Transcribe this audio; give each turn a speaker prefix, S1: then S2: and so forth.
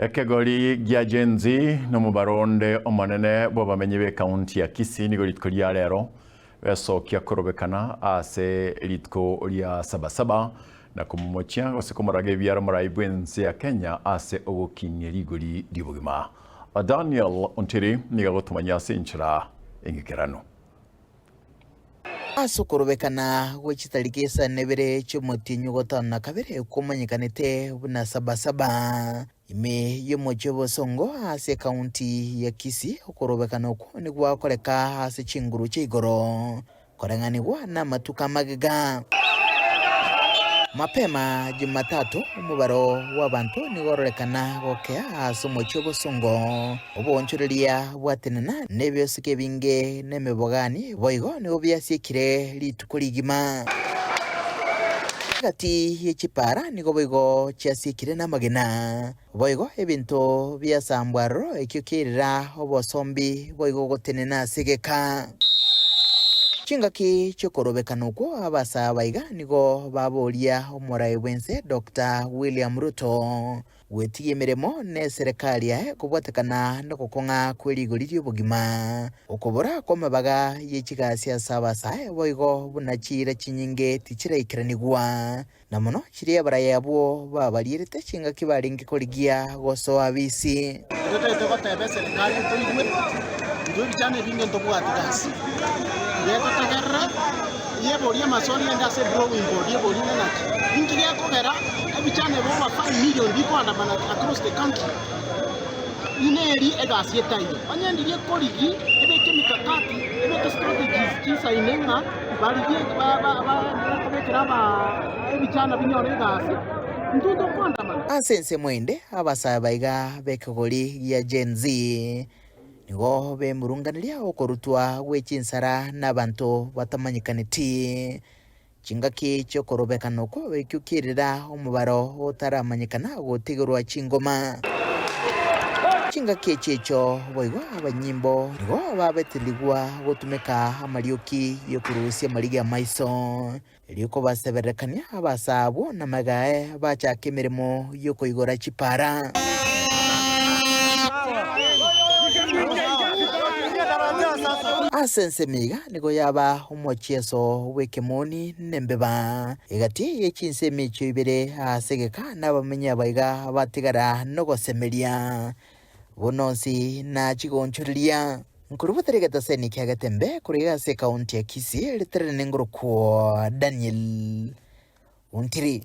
S1: Ekegori gia Gen Z nomobaro onde omonene bw'abamenyi b'ekaunti ya Kisii nigo rituko ria rero besokia korobekana ase rituko ria Sabasaba na komomochia gose komoraga ebiara omorai bw'ense ya Kenya ase ogokinia rigori ri'obogima. Daniel Ontiri nigo agotomanyia ase enchera eng'ikeranu.
S2: Ase okorobekana gwe chitariki isano na ibere chi'omotienyi o gatano na kabere komanyekanete buna Sabasaba, ime y'omochie o Bosongo ase ekaunti ya Kisii, okorobekana okwo nigwakoreka ase chinguru chia igoro koreng'anigwa namatuko amagega. Mapema Jumatatu, omobaro bw'abanto nigo ororekana gokea ase omochie o Bosongo. Oboonchoreria bwatenena nebiosiko ebinge na emebogani boigo nigo biasiekire rituko rigima. Egati ye chipaara nigo boigo chiasiekire namagena, boigo ebinto biasambwa aroro ekio kiairera obosombi boigo gotenena ase egeka. Chingaki chi'okorobekana okwo abasaa baiga nigo baboria omorai bw'ense Doctor William Ruto Gwetigia emeremo neserekari yaye kobwatekana nogokong'a kwe rigori ri'obogima, okobora kw'amabaga ye chigasi ase abasae boigo buna chiira chinyinge tichiraikeranigwa, na mono chiria abarai abwo babarierete chingaki barenge korigia gosoa abisi.
S3: Intwe totagete goteba eserekari ntoigwe, intwe ebichano ebinge ntobwati gasi. Tiga etotegerere, yeborie amaswali naende ase drawing board yeborie ng'a naki, inki gekogera ebichano ebi over 5 million bikoandamana across the country, ineri egasi etaiyo. Onye ndiria ekorigi ebeke emikakati, ebeke strategies chisaine ng'a barigie ba- ba- ba kobekera aba ebichano binyore egasi, intwe ntokoandamana.
S2: Ase ensemo ende, abasae baiga b'ekegori gia Gen Z nigo bemurunganeria okorutwa gwe chinsara nabanto batamanyekaneti. Chingaki chi'okorobekana okwo ekio kierera omobaro otaramanyekana gotigerwa chingoma. Chingaki echi echio boigo abanyimbo nigo babetererigwa gotumeka amarioki y'okorusia amariga 'amaiso. Erio kobasebererekania abasaa abwo namagae bachaka emeremo y'okoigora chipara. Ase ensemo iga nigo yaba omochieso bw'ekemoni nembeba, egati ye chinsemo echio ibere ase egeka nabamenyi abaiga batigara nogosemeria. Bono onsi nachigonchoreria. Nkorubotere egetaseni kia Getembe korwa iga ase ekaunti ya Kisii, ritarere nengorokwo Daniel Ontiri.